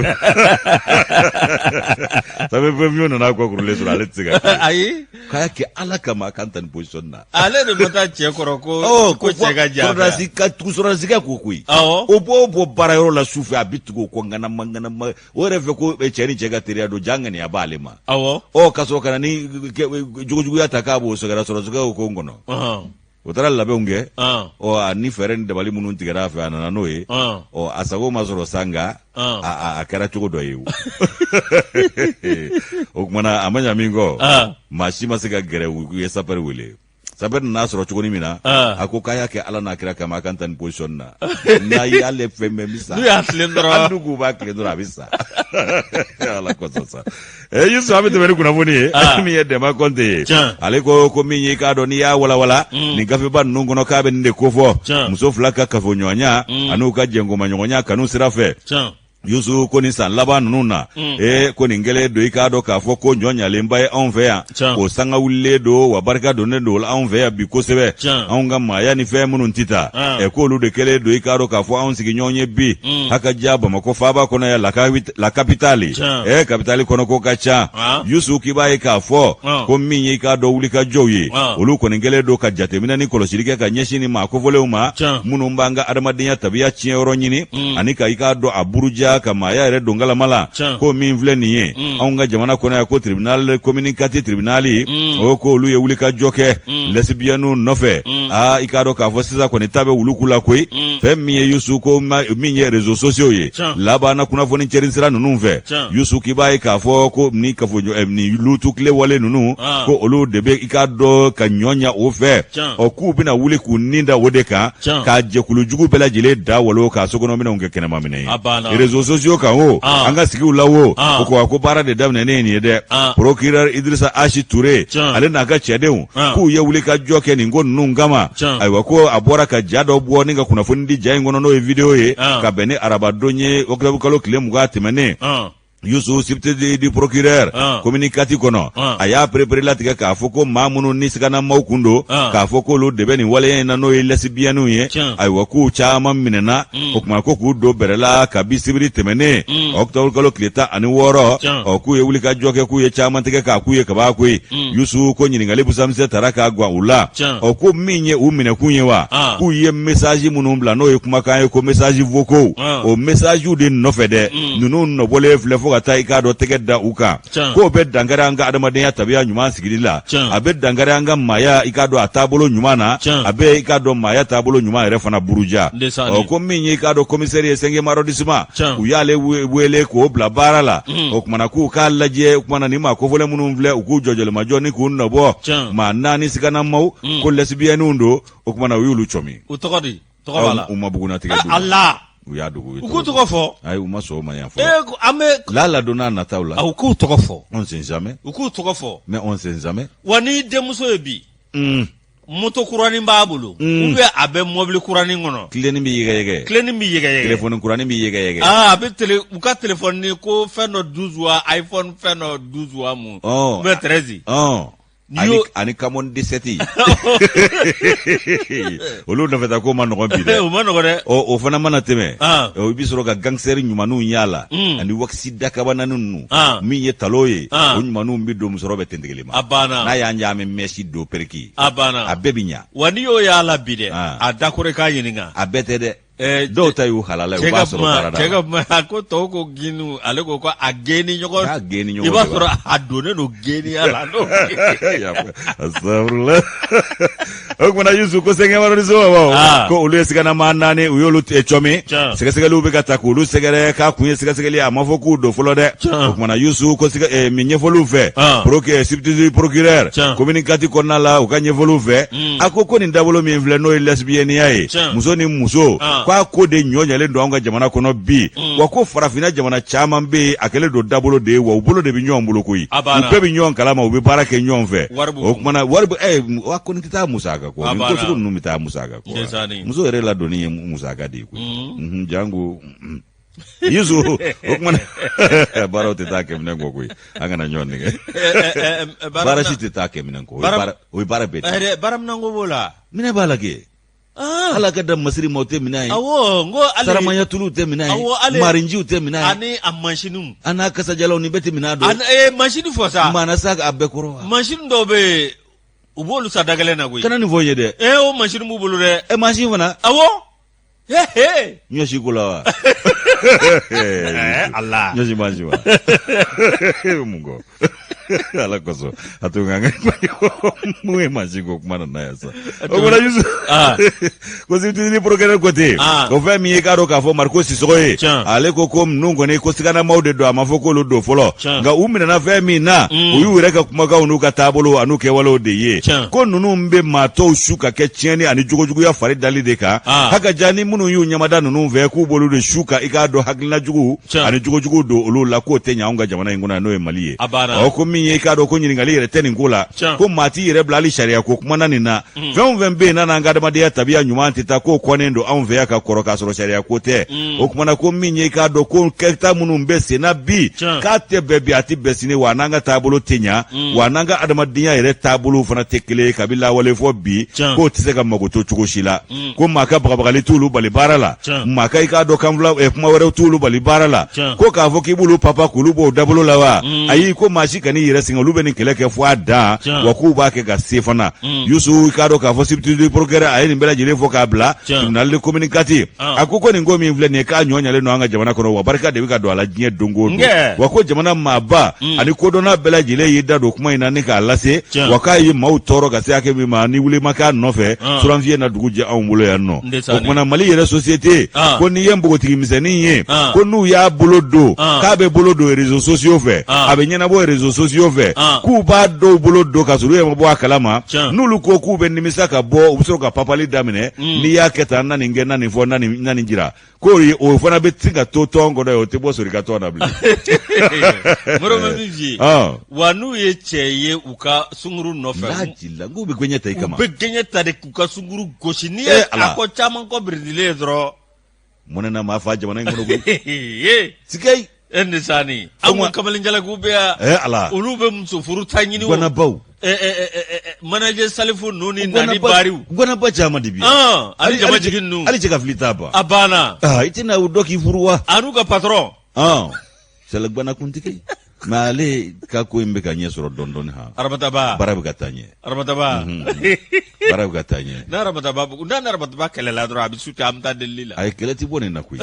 sapeur pompier nana kɔ kurulen sɔrɔ, ale tɛ se ka kɛ. Ayi. K'a y'a kɛ Ala kama k'an ta nin position na. Ale de ma taa cɛ kɔrɔ ko ko cɛ ka jan. Sɔrɔdasi ka tugu sɔrɔdasikɛ ko koyi. Awɔ. O b'o bɔ baarayɔrɔ la su fɛ, a bɛ tugu o kɔ ŋanama ŋanama. O yɛrɛ fɛ ko cɛ ni cɛ ka teriya don, ja ŋaniya b'ale ma. Awɔ. Ɔ, ka sɔrɔ ka na ni jogojuguya ta k'a b'o sɛgɛrɛ, sɔrɔdasikɛw ko n kɔnɔ. O taara labɛnw kɛ. Ɔ, a ni fɛɛrɛ ni dabali minnu tigɛra a fɛ, a nana n'o ye. Ɔ, a sago ma sɔrɔ sa, nka a kɛra cogo dɔ ye. O kumana a ma ɲa min kɔ, maa si ma se ka gɛrɛ. U ye sapeur wele. Sapeur nana sɔrɔ cogo min na, a ko k'a y'a kɛ Ala n'a kira kama a kan ta nin position na, n'a y'ale fɛn bɛɛ bɛ sa. N'u y'a tilen dɔrɔn. Hali n'u k'u b'a tilen dɔrɔn, a bɛ sa. Ala kosɔn sa. Yusu, an bɛ tɛmɛ ni kunnafoni ye. Min ye Dɛnba Kɔnte ye, ale ko ko min ye, i k'a dɔn, n'i y'a walawala nin gafeba ninnu kɔnɔ, k'a bɛ nin de kofɔ: muso fila ka kafoɲɔgɔnya an'u ka jɛnkomaɲɔgɔnya kanu sira fɛ. Yusu ko nin san laban ninnu na ee ko nin kɛlen don i k'a dɔn k'a fɔ ko ɲɔ ɲalenba ye anw fɛ yan o sanga wulilen don wa barika donnen don anw fɛ yan bi kosɛbɛ anw ka maaya ni fɛn minnu tɛ taa ɛ k'olu de kɛlen don i k'a dɔn k'a fɔ anw sigiɲɔgɔn ye bi a ka ja Bamakɔ faaba kɔnɔ yan la capitale ɛ capitale kɔnɔ ko ka ca Yusu k'i b'a ye k'a fɔ ko min ye i k'a dɔn wulikajɔw ye olu kɔni kɛlen don ka jateminɛ ni kɔlɔsili kɛ ka ɲɛsin nin maa kofɔlenw ma minnu b'an ka adamadenya tabiya tiɲɛ yɔrɔ ɲini ani ka i k'a dɔn a buruja ka maaya yɛrɛ don galama la ko min filɛ nin ye anw ka jamana kɔnɔ yan ko tribunal commune 4 tribunal o ko olu ye wulikajɔ kɛ lɛsibiyɛniw nɔfɛ aa i k'a dɔn k'a fɔ sisan kɔni ta bɛ wuluku la koyi fɛn min ye Yusu ko min ye réseaux sociaux ye labanna kunnafoni cɛrin sira ninnu fɛ Yusu k'i b'a ye k'a fɔ ko ni kafo ni lutu tile wale ninnu ko olu de bɛ i k'a dɔn ka ɲɔ ɲa o fɛ ɔ k'u bɛna wuli k'u ni da o de kan k'a jɛkulu jugu bɛɛ lajɛlen da walo k'a sokɔnɔminɛnw kɛ kɛnɛma minɛn ye réseaux sociaux kan o an ka sigiw la o o ko ko baara de daminɛnen ye nin ye dɛ procureur Idrissa Achi Touré ale n'a ka cɛdenw k'u ye wuli ka jɔ kɛ nin ko ninnu kama ayiwa ko a bɔra ka ja dɔ bɔ ni ka kunnafoni di ja in kɔnɔ n'o ye video ye ka bɛn ni arabadon ye octobre kalo tile 20 tɛmɛnen Yusu substitut du procureur commune 4 kɔnɔ a y'a pereperelatigɛ k'a fɔ ko maa minnu ni siganamaw kun don k'a fɔ k'olu de bɛ nin waleya in na n'o ye lɛsibiyɛniw ye ayiwa k'u caman minɛna o tuma ko k'u don bɛrɛ la kabi sibiri tɛmɛnen octobre kalo tile 16 ɔ k'u ye wulikajɔ kɛ k'u ye caman tigɛ k'a k'u ye kabako ye Yusu ko ɲininkali busamisɛn tara k'a gwan u la ɔ ko min ye u minɛkun ye wa k'u ye message minnu bila n'o ye kumakan ye ko message vocaux o messagew de nɔfɛ dɛ ninnu nɔbɔlen filɛ fo ka taa i k'a dɔn tɛgɛ da u kan k'o bɛ dankari an ka adamadenya tabiya ɲuman sigili la a bɛ dankari an ka maaya i k'a dɔn a taabolo ɲuman na a bɛ i k'a dɔn maaya taabolo ɲuman yɛrɛ fana buruja ɔ ko min ye i k'a dɔn commissaire ye cinquième arrondissement u y'ale wele k'o bila baara la o kumana k'u k'a lajɛ o kumana ni maa kofɔlen minnu filɛ u k'u jɔjɔlimajɔ ni k'u nɔbɔ maa naani siganamaw ko lɛsibiyɛniw don o kumana u y'olu cɔmi u tɔgɔ di tɔgɔ b'a la u ma bugunnatigɛ d'u ma ala u y'a dogo u k'u tɔgɔ fɔ ayi u ma sɔn o ma yan fɔlɔ ee an bɛ lala don n'a nataw la u k'u tɔgɔ fɔ on sait jamais u k'u tɔgɔ fɔ mais on sait jamais wa n'i denmuso ye bi moto kuranin b'a bolo ou bien a bɛ mɔbili kuranin kɔnɔ tilenin bɛ yɛgɛyɛgɛ tilenin bɛ yɛgɛyɛgɛ telefɔni kuranin bɛ yɛgɛyɛgɛ aa a bɛ tele u ka telefɔni ko fɛn dɔ 12 wa iPhone fɛn dɔ 12 wa mun ou bien 13 ani ani Camon 17 olu nɔfɛta ko ma nɔgɔn bi dɛ o ma nɔgɔn dɛ ɔ o fana mana tɛmɛ i bɛ sɔrɔ ka gangster ɲumanninw y'a la ani wakisi dakabananin ninnu min ye talo ye o ɲumanninw bɛ don musɔrɔ bɛ tentigeli ma a banna n'a y'an diya an bɛ mèche don perruque a banna a bɛɛ bɛ ɲa wa n'i y'o y'a la bi dɛ a dakɔrɔ i k'a ɲininka a bɛɛ tɛ dɛ dɔw ta y'u halala ye u b'a sɔrɔ baarada la cɛ ka kuma a ko tɔw ko giniw ale ko ko a geni ɲɔgɔn a geni ɲɔgɔn i b'a sɔrɔ a donnen don geniya la n'o astagfirullah o kumana Yusu ko cinquième arrondissement baw ko olu ye siganamaa naani u y'olu cɔmi sɛgɛsɛgɛliw bɛ ka ta k'olu sɛgɛrɛ k'a kun ye sɛgɛsɛgɛli ye a ma fɔ k'u don fɔlɔ dɛ o kumana Yusu ko min ɲɛfɔliw fɛ procureur substitut procureur commune 4 kɔnɔna la u ka ɲɛfɔliw fɛ a ko ko nin dabolo min filɛ n'o ye lesbienniya ye muso ni muso ah. k'a ko de ɲɔ ɲalen don an ka jamana kɔnɔ bi mm. wa ko farafinna jamana caman bɛ yen a kɛlen don dabolo de ye wa u bolo de bɛ ɲɔgɔn bolo koyi u bɛɛ bɛ ɲɔgɔn kalama u bɛ baara kɛ ɲɔgɔn fɛ o kumana wari bɛ ɛ wa ko nin tɛ taa musaka kɔ nin ko sugu ninnu bɛ taa musaka kɔ muso yɛrɛ ladonni ye musaka de ye koyi mm. janko mm. Yusu o kumana baaraw tɛ taa kɛminɛ kɔ koyi an kana ɲɔgɔn nɛgɛn baara si tɛ taa kɛminɛ kɔ o ye baara bɛɛ de ye baaraminɛnko b'o la minɛ b'a la kɛ ah. ala ka da masiri ma o tɛ minɛn ye awɔ n ko hali saramaya tuluw tɛ minɛn ye marinjiw tɛ minɛn ye ani a mansiniw a n'a kasadiyalanw nin bɛɛ tɛ minɛn don mansini fɔ sa maana sa a bɛɛ kɔrɔ wa mansini dɔw bɛ yen u b'olu san da gɛlɛn na koyi kana nin fɔ n ye dɛ o mansini b'u bolo dɛ mansin fana awɔ ɲɔsi ko la wa ala ɲɔsi mansin wa mun ko ala kosɔn a to nka mun ye mansin ko kuma nana yan sa o bɔra Yusu ko substitut procureur ko ten o fɛn min ye i k'a dɔn k'a fɔ Mariko Sisɔgɔ ye ale ko ko ninnu kɔni ko siganamaw de don a ma fɔ k'olu don fɔlɔ nka u minɛna fɛn min na u y'u yɛrɛ ka kumakanw n'u ka taabolo an'u kɛwalew de ye ko ninnu bɛ maa tɔw su ka kɛ tiɲɛni ani jogojuguya fari dali de kan ah. haka ja ni minnu y'u ɲamada ninnu fɛ k'u b'olu de su ka i k'a dɔn hakilina jugu ani jogojugu don olu la k'o tɛ ɲɛ anw ka jamana in kɔnɔ n'o ye Mali ye ɔ ko min min ye i k'a dɔn ko ɲininkali yɛrɛ tɛ nin ko la, ko maa t'i yɛrɛ bila hali sariya ko kuma na nin na. Fɛn o fɛn bɛ yen n'a n'an ka adamadenya tabiya ɲuman tɛ taa, k'o kɔnnen don anw fɛ yan ka kɔrɔ k'a sɔrɔ sariya ko tɛ. O kumana ko min ye i k'a dɔn ko kɛta minnu bɛ sen na bi, k'a tɛ bɛn bi, a tɛ bɛn sini, wa n'an ka taabolo tɛ ɲa, wa n'an ka adamadenya yɛrɛ taabolo fana tɛ kelen ye kabi lawale fɔ bi, k'o tɛ se ka magoto cogo si la. Ko maa ka bagabagali t'olu bali baara la, maa ka i k'a dɔn kanfila kuma wɛrɛw t'olu bali baara la. Ko k'a fɔ k'i b'olu papa k'olu bɔ o dabolo la wa, ayi, ko maa si kan'i yɛrɛ sɛgɛn, olu bɛ nin kɛlɛ kɛ fo a dan, wa k'u b'a kɛ ka se fana. Yusu, i k'a dɔn k'a fɔ substitut du procureur a ye nin bɛɛ lajɛlen fɔ k'a bila tribunal de commune 4. A ko nin ko min filɛ nin ye, k'a ɲɔ ɲalen don an ka jamana kɔnɔ, wa barika de bɛ ka don a la diɲɛ don o don, wa ko jamana maaba ani kodɔnna bɛɛ lajɛlen y'i da don kuma in na ni k'a lase, wa k'a ye maaw tɔɔrɔ ka se hakɛ min ma, ni wuli ma k'a nɔfɛ, suranfiye na dugu jɛ anw bolo yan nɔ. O kumana Mali yɛrɛ société, ko n'i ye npogotigi misɛnnin ye, ko n'u y'a bolo don, k'a bɛ bolo don réseaux sociaux fɛ, a bɛ ɲɛnabɔ réseaux sociaux fɛ, k'u b'a dɔw bolo don ka sɔrɔ u yɛrɛ ma bɔ a kalama, n'olu ko k'u bɛ nimisa ka bɔ, u bɛ sɔrɔ ka papali daminɛ, n'i y'a kɛ tan, na nin kɛ, na nin fɔ, na nin jira, k'o ye o fana bɛ se ka to tɔn kɔnɔ yen, o tɛ bɔ sori ka tɔn na bilen. Moro bɛ min f'i ye, wa n'u ye cɛ ye u ka sunguru nɔfɛ, lajila k'u bɛ gɛɲɛ ta i kama, u bɛ gɛɲɛ ta de k'u ka sunguru gosi. N'i ye a ko caman kɔ biridilen ye dɔrɔn, mɔnɛ na maa fa jamana in kɔnɔ koyi. Sikayi. E ni sani an ko kamalen jalakiw bɛ yan. Ɛ Ala. Olu bɛ muso furu ta ɲini o. Ganabaw. Manager Salifu ninnu ni Nani Bariw. Ganaba caman de bi yan. Ani jamajigin ninnu. Hali cɛ ka fili t'a ban. A banna. I tɛna o dɔ k'i furu wa? A n'u ka patron. Sɛlɛ ganakuntigi. Mais ale ka ko in bɛ ka ɲɛ sɔrɔ dɔɔni dɔɔni han. Aramataba. Baara bɛ ka taa ɲɛ. Aramataba. Baara bɛ ka taa ɲɛ. N'Aramataba n'a n'Aramataba kɛlɛla dɔrɔn, a bɛ su an bɛ taa delili la. Ayi, kɛlɛ tɛ bɔ nin na koyi.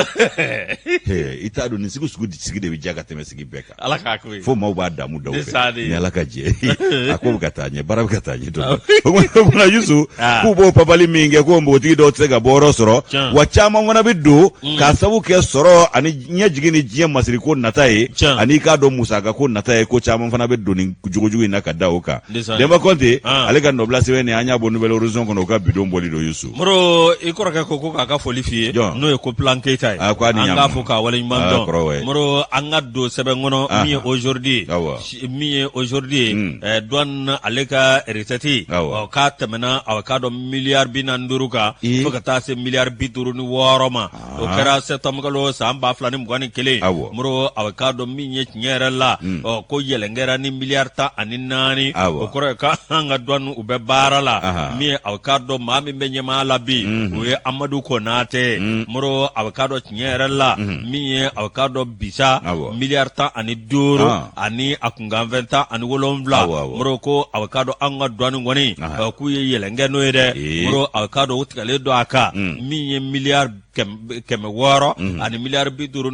I t'a dɔn nin sigi sugu sigi de bɛ diya ka tɛmɛ sigi bɛɛ kan. Ala k'a ko ye. Fo maaw b'a damu daw fɛ. Ni Ala ka jɛ. A ko bɛ ka taa ɲɛ, baara bɛ ka taa ɲɛ dɔɔni. O kumana Yusu, k'u b'o papali min kɛ, ko npogotigi dɔw tɛ se ka bɔyɔrɔ sɔrɔ, wa caman fana bɛ don k'a sabu kɛ sɔrɔ ani ɲɛjigin ni diɲɛ masiriko nata ye, ani i k'a dɔn musaka ko nata ye, ko caman fana bɛ don nin jogojugu in na ka da o kan. Denba Kɔnte, ale ka nɔbila sɛbɛn nin, an y'a bɔ Nouvel Horizon kɔnɔ, u ka bidon bɔli don Yusu. Moro, i kɔrɔkɛ ko k'a ka foli f'i ye, n'o ye Kopilan Keyita ye. An k'a fo k'a waleɲuman dɔn. Moro, an ka don sɛbɛn kɔnɔ min ye Aujourd'hui ye, min ye Aujourd'hui ye, douane ale ka recette k'a tɛmɛna a k'a dɔn miliyari 45 kan fo ka taa se miliyari 56 ma. O kɛra septembre kalo san 2021. Moro, a k'a dɔn min ye tiɲɛ yɛrɛ la, ɔ ko yɛlɛn kɛra ni miliyari 14. O kɔrɔ ye k'an ka douane u bɛ baara la. Min ye a k'a dɔn maa min bɛ ɲɛmaa la bi, o ye Amadu Konate. Moro, a k'a dɔn tiɲɛ yɛrɛ la, min ye a k'a dɔn bisa miliyari 15 ani a kunkanfɛn 17. Moro, ko a k'a dɔn an ka douane kɔni k'u ye yɛlɛn kɛ n'o ye dɛ. Moro, a k'a dɔn u tigɛlen don a kan, min ye miliyari 600 ani miliyari 56,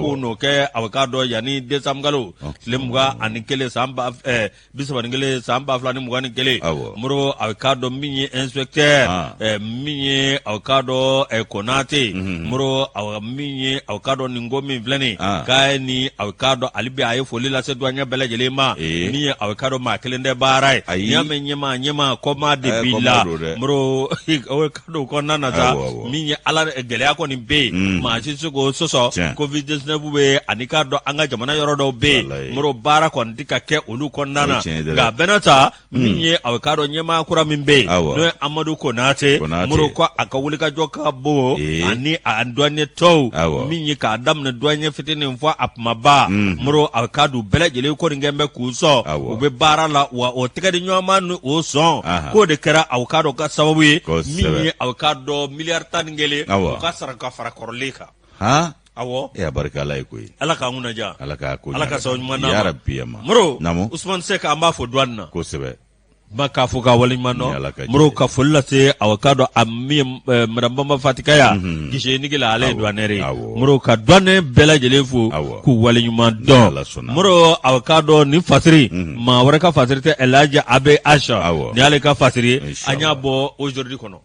k'u n'o kɛ a k'a dɔn yanni décembre kalo tile 21 san 31 san 2021. Moro, a k'a dɔn min ye inspecteur, min ye a k'a dɔn Konate. Moro, min ye a k'a dɔn nin ko min filɛ nin k'a ye ni a k'a dɔn hali bi a ye foli lase douanier bɛɛ lajɛlen ma. Min ye a k'a dɔn maa kelen tɛ baara ye, n'i y'a mɛn ɲɛmaa ɲɛmaa kɔmaa de b'i la. Moro, o k'a dɔn kɔnɔna na sa, min ye ala gɛlɛya kɔni bɛ yen, maa si tɛ se k'o sɔsɔ. Covid 19 bɛ yen, ani k'a dɔn an ka jamana yɔrɔ dɔw bɛ yen, Moro, baara kɔni tɛ ka kɛ olu kɔnɔna na. Nka a bɛɛ n'a ta, min ye a k'a dɔn ɲɛmaa kura min bɛ yen, n'o ye Amadu Konate, Moro, ko a ka wulikajɔ ka bon ani a douanier tɔw, min ye k'a daminɛ douanier fitinin fɔ a kumaba. Moro, a k'a dɔn bɛɛ lajɛlen kɔni kɛlen bɛ k'u sɔn, u bɛ baara la, wa o tɛgɛ di ɲɔgɔnma ni o sɔn k'o de kɛra a k'a dɔn ka sababu ye min ye a k'a dɔn miliyari 11 u ka sara ka fara kɔrɔlen kan. Awɔ. E y'a barika Ala ye koyi. Ala k'an kunna diya. Ala k'a ko Ala ka sababu ɲuman d'an ma. Yarabi ma. Moro, Usumani Sɛki, an b'a fo douane na. Kosɛbɛ. Ba k'a fo k'a waleɲuman dɔn. Moro, ka foli lase a k'a dɔn a min ye madame Bamba Fatikaya guichet la, ale ye douanière ye. Moro, ka douane bɛɛ lajɛlen fo k'u waleɲuman dɔn. Moro, a k'a dɔn nin fasiri, maa wɛrɛ ka fasiri tɛ, Elhaji ABH, nin y'ale ka fasiri ye, an y'a bɔ Aujourd'hui kɔnɔ.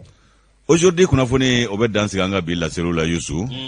Aujourd'hui kunnafoni, o bɛ dan sigi an ka bi laseliw la, Yusu.